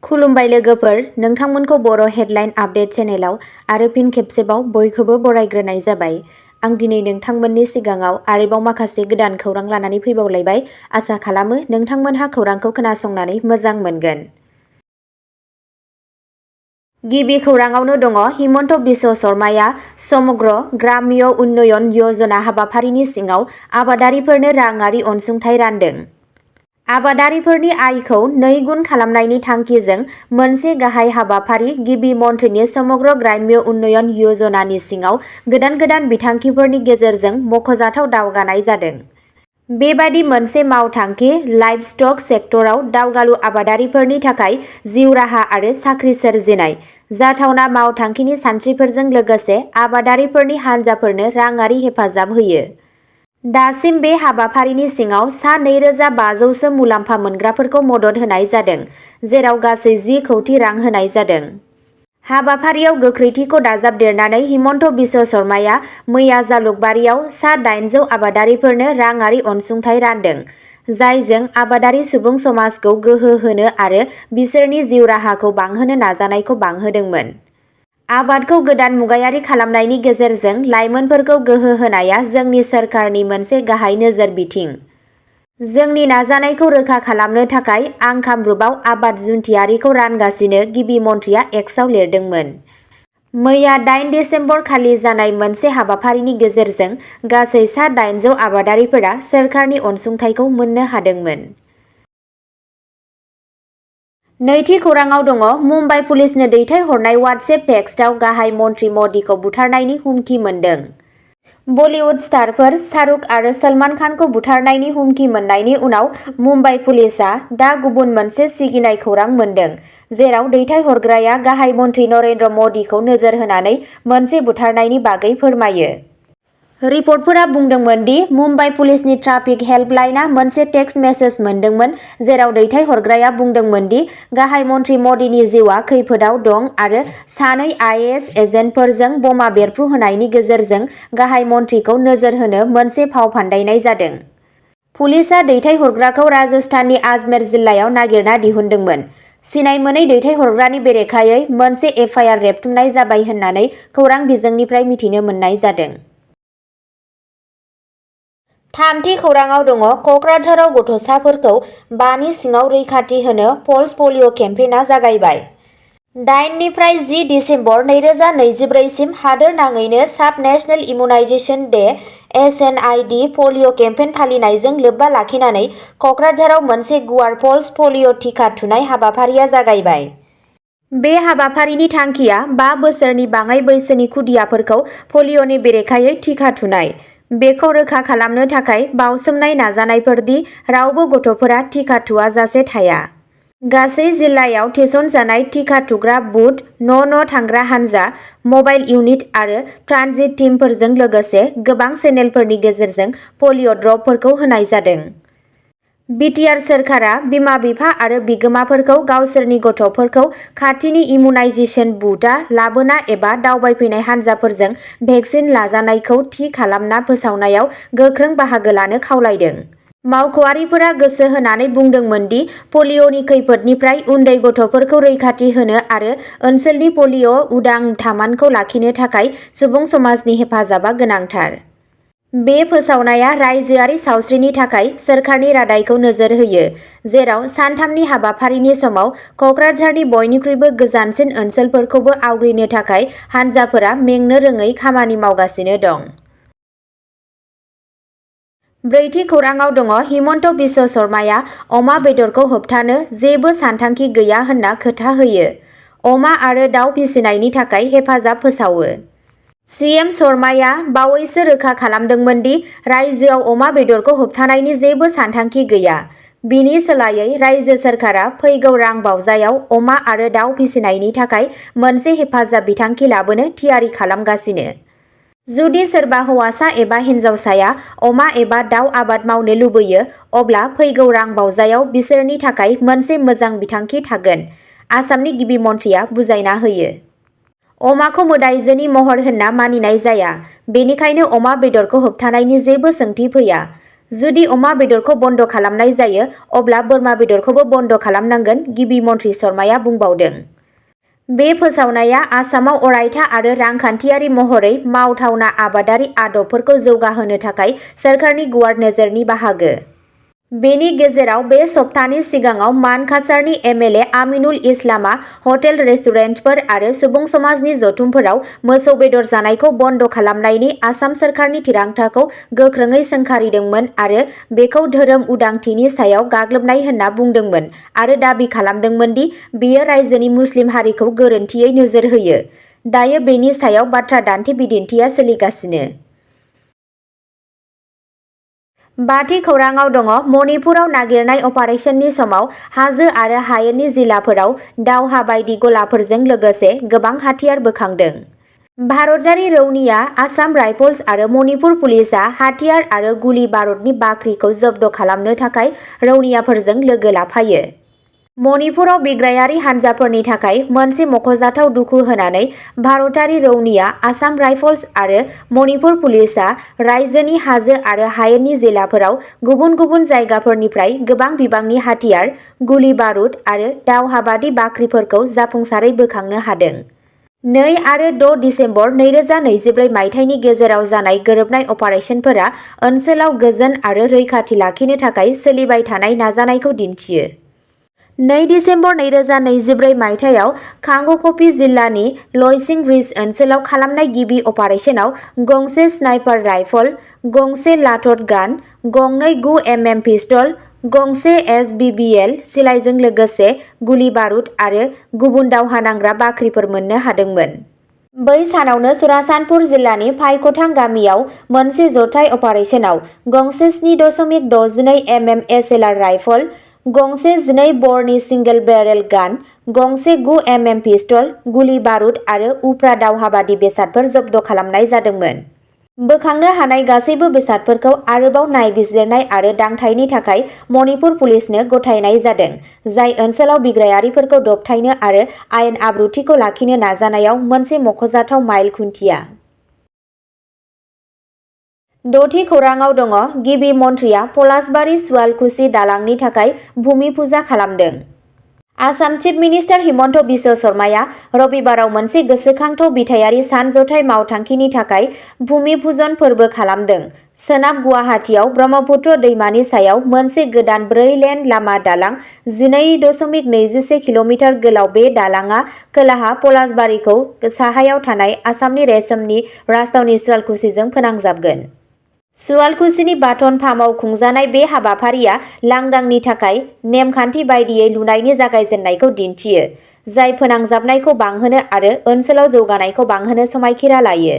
खुलुमबाय लोगोफोर, नोंथांमोनखौ बर' headline update चेनेलाव आरो फिन खेबसेबाव बयखौबो बरायग्रोनाय जाबाय। आं दिनै नोंथांमोननि सिगाङाव आरोबाव माखासे गोदान खौरां लानानै फैबावलायबाय। आसा खालामो नोंथांमोनहा खौरांखौ खोनासंनानै मोजां मोनगोन। गिबि खौराङावनो दङ हिमन्त बिश्व शर्माया समग्र ग्राम्य उन्नयन योजना हाबाफारिनि सिङाव आबादारिफोरनो राङारि अनसुंथाइ रानदों। आबादारिफोरनि आयखौ 2 गुन खालामनायनि थांखिजों मोनसे गाहाय हाबाफारि गिबि मन्थ्रिनि समग्र ग्राम्य उन्नयन योजनानि सिङाव गोदान बिथांखिफोरनि गेजेरजों मख'जाथाव दावगानाय जादों। बेबादि मोनसे मावथांखि लाइभस्टक सेक्टराव दावगालु आबादारिफोरनि थाखाय जिउ राहा आरो साख्रि सोरजिनाय, जाथावना मावथांखिनि सानस्रिफोरजों लोगोसे आबादारिफोरनि हानजाफोरनो राङारि हेफाजाब होयो। दासिम बे हाबाफारिनि सिङाव सा 2,500 मुलाम्फा मोनग्राफोरखौ मदद होनाय जादों, जेराव गासै 10 कौटि रां होनाय जादों। हाबाफारियाव गोख्रैथिखौ दाजाबदेरनानै हिमन्त बिश्व शर्माया मैया जालुकबारियाव सा 800 आबादारिफोरनो राङारि अनसुंथाइ रानदों, जायजों आबादारि सुबुं समाजखौ गोहो होनो आरो बिसोरनि जिउ राहाखौ बांहोनो नाजानायखौ बांहोदोंमोन। आबादखौ गोदान मुगायारि खालामनायनि गेजेरजों लाइमोनफोरखौ गोहो होनाया जोंनि सोरखारनि मोनसे गाहाय नोजोर बिथिं। जोंनि नाजानायखौ रोखा खालामनो थाखाय आं कामरुपआव आबाद जुन्थियारिखौ रानगासिनो गिबि मन्थ्रिया एक्सआव लिरदोंमोन। मैया 8 दिसेम्बर खालि जानाय मोनसे हाबाफारिनि गेजेरजों गासै सा 800 आबादारिफोरा सोरखारनि अनसुंथाइखौ मोननो हादोंमोन। नैथि खौराङाव दङ मुम्बाइ पुलिसनो दैथायहरनाय वाट्सएप टेक्सटआव गाहाय मन्थ्रि मदिखौ बुथारनायनि हुमखि मोन्दों। बलिउड स्टारफोर शाहरुख आरो सलमान खानखौ बुथारनायनि हुमखि मोननायनि उनाव मुम्बाइ पुलिसआ दा गुबुन मोनसे सिगिनाय खौरां मोन्दों, जेराव दैथायहरग्राया गाहाय मन्थ्रि नरेन्द्र मदिखौ नोजोर होनानै मोनसे बुथारनायनि बागै फोरमायो। रिपर्टफोरा बुंदोंमोन दि मुम्बाइ पुलिसनि ट्राफिक हेल्पलाइनआ मोनसे टेक्सट मेसेज मोनदोंमोन, जेराव दैथायहरग्राया बुंदोंमोन दि गाहाय मन्थ्रि मदिनि जिउआ खैफोदआव दं आरो सानै आईएएस एजेन्टफोरजों बमा बेरफ्रुहोनायनि गेजेरजों गाहाय मन्थ्रिखौ नोजोर होनो मोनसे फाव फान्दायनाय जादों। पुलिसआ दैथायहरग्राखौ राजस्थाननि आजमेर जिल्लायाव नागिरना दिहुनदोंमोन। सिनाय मोनै दैथायहरग्रानि बेरेखायै मोनसे एफआइआर रेबथुमनाय जाबाय होननानै खौरां बिजोंनिफ्राय मिथिनो मोननाय जादों। थामथि खौराङाव दङ क'क्राझाराव गथ'साफोरखौ 5 सिङाव रैखाथि होनो पल्स पलिय' केम्पेइना जागायबाय। 8 निफ्राय 10 दिसेम्बर 2024 सिम हादोर नाङैनो साब नेशनेल इम्युनाइजेशन डे (SNID) पलिय' केम्पेइन फालिनायजों लोब्बा लाखिनानै क'क्राझाराव मोनसे गुवार पल्स पलिय' टिका थुनाय हाबाफारिया जागायबाय। बे हाबाफारिनि थांखिया 5 बोसोरनि बाङाइ बैसोनि खुदियाफोरखौ पलिय'नि बेरेखायै टिका थुनाय। बेखौ रोखा खालामनो थाखाय बावसोमनाय नाजानायफोर दि रावबो गथ'फोरा टिका थुवाजासे थाया। गासै जिल्लायाव थिसनजानाय टिका थुग्रा बुथ, न' थांग्रा हानजा, मबाइल इउनिट आरो ट्रान्जिट टीमफोरजों लोगोसे गोबां चेनेलफोरनि गेजेरजों पलिय' ड्रपफोरखौ होनाय जादों। बिटिआर सोरखारा बिमा-बिफा आरो बिगोमाफोरखौ गावसोरनि गथ'फोरखौ खाथिनि इम्युनाइजेशन बुथआ लाबोना एबा दावबायफैनाय हानजाफोरजों भेक्सिन लाजानायखौ थि खालामना फोसावनायाव गोख्रों बाहागो लानो खावलायदों। मावख'आरिफोरा गोसो होनानै बुंदोंमोन दि पलिय'नि खैफोदनिफ्राय उन्दै गथ'फोरखौ रैखाथि होनो आरो ओनसोलनि पलिय' उदां थामानखौ लाखिनो थाखाय सुबुं समाजनि हेफाजाबा गोनांथार। बे फोसावनाया रायजोआरि सावस्रिनि थाखाय सोरखारनि रादायखौ नोजोर होयो, जेराव सानथामनि हाबाफारिनि समाव क'क्राझारनि बयनिख्रुइबो गोजानसिन ओनसोलफोरखौबो आवग्रिनो थाखाय हानजाफोरा मेंनो रोङै खामानि मावगासिनो दं। ब्रैथि खौराङाव दङ हिमन्त बिश्व शर्माया अमा बेदरखौ होबथानो जेबो सानथांखि गैया होनना खोथा होयो। अमा आरो दाउ फिसिनायनि थाखाय हेफाजाब फोसावो। सीएम शर्माया बावैसो रोखा खालामदोंमोन दि रायजोआव अमा बेदरखौ होबथानायनि जेबो सानथांखि गैया। बिनि सोलायै रायजो सोरखारा फैगौ रां बावजायाव अमा आरो दाउ फिसिनायनि थाखाय मोनसे हेफाजाब बिथांखि लाबोनो थियारि खालामगासिनो। जुदि सोरबा हौवासा एबा हिन्जावसाया अमा एबा दाउ आबाद मावनो लुबैयो, अब्ला फैगौ रां बावजायाव बिसोरनि थाखाय मोनसे मोजां बिथांखि थागोन, आसामनि गिबि मन्थ्रिया बुजायना होयो। अमाखौ मोदाइजोनि महर होनना मानिनाय जाया, बेनिखायनो अमा बेदरखौ होबथानायनि जेबो सोंथि फैया। जुदि अमा बेदरखौ बन्द खालामनाय जायो अब्ला बोरमा बेदरखौबो बन्द खालामनांगोन गिबि मन्थ्रि शर्माया बुंबावदों। बे फोसावनाया आसामाव अरायथा आरो रांखान्थियारि महरै मावथावना आबादारि आदबफोरखौ जौगाहोनो थाखाय सोरखारनि गुवार नोजोरनि बाहागो। बेनि गेजेराव बे सप्तानि सिगाङाव मानकासारनि एमएलए आमिनुल इस्लामआ हटेल रेस्टुरेन्टफोर आरो सुबुं समाजनि जथुमफोराव मोसौ बेदर जानायखौ बन्द खालामनायनि आसाम सोरखारनि थिरांथाखौ गोख्रोङै सोंखारिदोंमोन आरो बेखौ धोरोम उदांथिनि सायाव गाग्लोबनाय होनना बुंदोंमोन आरो दाबि खालामदोंमोन दि बेयो रायजोनि मुस्लिम हारिखौ गोरोन्थियै नोजोर होयो। दायो बेनि सायाव बाथ्रा दान्थे-बिदान्थेया सोलिगासिनो। बाथि खौराङाव दङ मणिपुराव नागिरनाय अपारेशननि समाव हाजो आरो हायेननि जिल्लाफोराव दावहा बायदि गलाफोरजों लोगोसे गोबां हाथियार बोखांदों। भारतारि रौनिया आसाम राइफल्स आरो मणिपुर पुलिसआ हाथियार आरो गुलि बारुदनि बाख्रिखौ जब्द खालामनो थाखाय रौनियाफोरजों लोगो लाफायो। मणिपुराव बिग्रायारि हान्जाफोरनि थाखाय मोनसे मख'जाथाव दुखु होनानै भारतारि रौनिया आसाम राइफल्स आरो मणिपुर पुलिसआ रायजोनि हाजो आरो हायेननि जिल्लाफोराव गुबुन गुबुन जायगाफोरनिफ्राय गोबां बिबांनि हाथियार, गुलि बारुद आरो दावहाबादि बाख्रिफोरखौ जाफुंसारै बोखांनो हादों। 2 आरो 6 दिसेम्बर 2024 मायथाइनि गेजेराव जानाय गोरोबनाय अपारेशनफोरा ओनसोलाव गोजोन आरो रैखाथि लाखिनो थाखाय सोलिबाय थानाय नाजानायखौ दिन्थियो। 2 दिसेम्बर 2024 मायथाइयाव कांगकपि जिल्लानि लयसिं रिज ओनसोलाव खालामनाय गिबि अपारेशनाव गंसे स्नाइपार राइफल, गंसे लाथड गान, गंनै 9mm पिस्तल, गंसे SBBL सिलाइजों लोगोसे गुलि बारुद आरो गुबुन दावहा नांग्रा बाख्रिफोर मोननो हादोंमोन। बै सानावनो सुरासानपुर जिल्लानि फाइकथां गामियाव मोनसे जथाय अपारेशनाव गंसे 7.62 SLR राइफल, गंसे 12 बरनि सिंगल बेरेल गान, गंसे 9mm पिस्तल, गुलि बारुद आरो उफ्रा दावहाबादि बेसादफोर जब्द खालामनाय जादोंमोन। बोखांनो हानाय गासैबो बेसादफोरखौ आरोबाव नायबिजिरनाय आरो दांथायनि थाखाय मणिपुर पुलिसनो गथायनाय जादों, जाय ओनसोलाव बिग्रायारिफोरखौ दबथायनो आरो आयेन आब्रुथिखौ लाखिनो नाजानायाव मोनसे मख'जाथाव माइल खुन्थिया। 6थि खौराङाव दङ गिबि मन्थ्रिया पलासबारि सुवालकुसि दालांनि थाखाय भुमि फुजा खालामदों। आसाम चिफ मिनिस्टार हिमन्त बिश्व शर्माया रबिबाराव मोनसे गोसोखांथाव बिथायारि सानजथाय मावथांखिनि थाखाय भुमि पूजन फोरबो खालामदों। सोनाब गुवाहाटीआव ब्रह्मपुत्र दैमानि सायाव मोनसे गोदान 4-लेन लामा दालां 12.21 किल'मिटार गोलाव बे दालांआ खोलाहा पलासबारिखौ साहायाव थानाय आसामनि रेशमनि राजथावनि सुवालकुसिजों फोनांजाबगोन। सुवालकुसिनि बाथन फार्माव खुंजानाय बे हाबाफारिया लांदांनि थाखाय नेमखान्थि बायदियै लुनायनि जागायजेन्नायखौ दिन्थियो, जाय फोनांजाबनायखौ बांहोनो आरो ओनसोलाव जौगानायखौ बांहोनो समायखिरा लायो।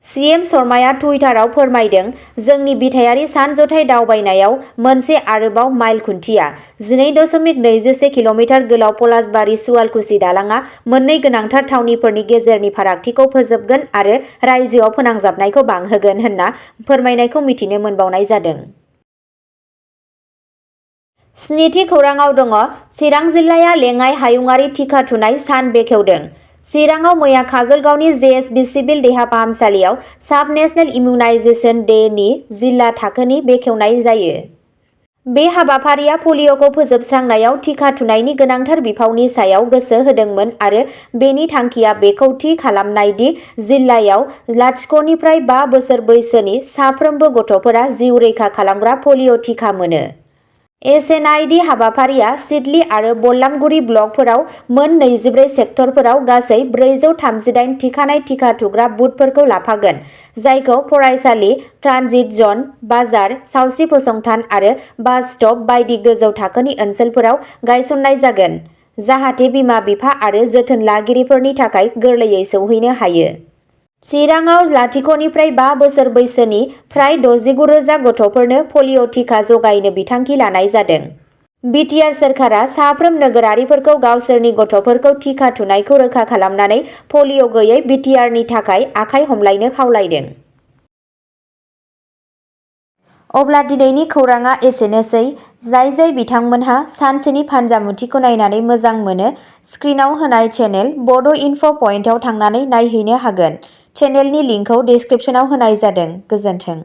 सीएम शर्माया टुइटाराव फोरमायदों, जोंनि बिथायारि सानजथाय दावबायनायाव मोनसे आरोबाव माइल खुन्थिया। 12.21 किल'मिटार गोलाव पलासबारि सुवालकुसि दालांआ मोननै गोनांथार थावनिफोरनि गेजेरनि फारागथिखौ फोजोबगोन आरो रायजोआव फोनांजाबनायखौ बांहोगोन होनना फोरमायनायखौ मिथिनो मोनबावनाय जादों। 7थि खौराङाव दङ चिरां जिल्लाया लेङाइ हायुंआरि टिका थुनाय सान बेखेवदों। चिराङाव मैया काजलगावनि जेएसबि सिभिल देहा फाहामसालियाव साब नेशनेल इमिउनाइजेशन डे नि जिल्ला थाखोनि बेखेवनाय जायो। बे हाबाफारिया पलिअखौ फोजोबस्रांनायाव टिका थुनायनि गोनांथार बिफावनि सायाव गोसो होदोंमोन आरो बेनि थांखिया बेखौ थि खालामनाय दि जिल्लायाव 0 निफ्राय 5 बोसोर बैसोनि साफ्रोमबो गथ'फोरा जिउ रैखा खालामग्रा पलिअ टिका मोनो। एसएनआइडि हाबाफारिया सिडली आरो बल्लामगुरि ब्लकफोराव मोन 24 सेक्टरफोराव गासै 438 थिखानाय टिका थुग्रा बुथफोरखौ लाफागोन, जायखौ फरायसालि, ट्रानजिट जन, बाजार, सावस्रि फसंथान आरो बास स्टप बायदि गोजौ थाखोनि ओनसोलफोराव गायसननाय जागोन, जाहाथे बिमा-बिफा आरो जोथोन लागिरिफोरनि थाखाय गोरलैयै सौहैनो हायो। चिराङाव 0 निफ्राय 5 बोसोर बैसोनि फ्राय 69,000 गथ'फोरनो पलिअ टिका जगायनो बिथांखि लानाय जादों। बिटिआर सोरखारा साफ्रोम नोगोरारिफोरखौ गावसोरनि गथ'फोरखौ टिका थुनायखौ रोखा खालामनानै पलिअ गैयै बिटिआरनि थाखाय आखाइ हमलायनो खावलायदों। अब्ला दिनैनि खौराङा एसेनोसै। जाय बिथांमोनहा सानसेनि फानजामुथिखौ नायनानै मोजां मोनो, स्क्रिनाव होनाय चेनेल बड' इनफ' पइन्टआव थांनानै नायहैनो हागोन। चेनेलनि लिंकखौ डिस्क्रिप्शनाव होनाय जादों। गोजोन्थों।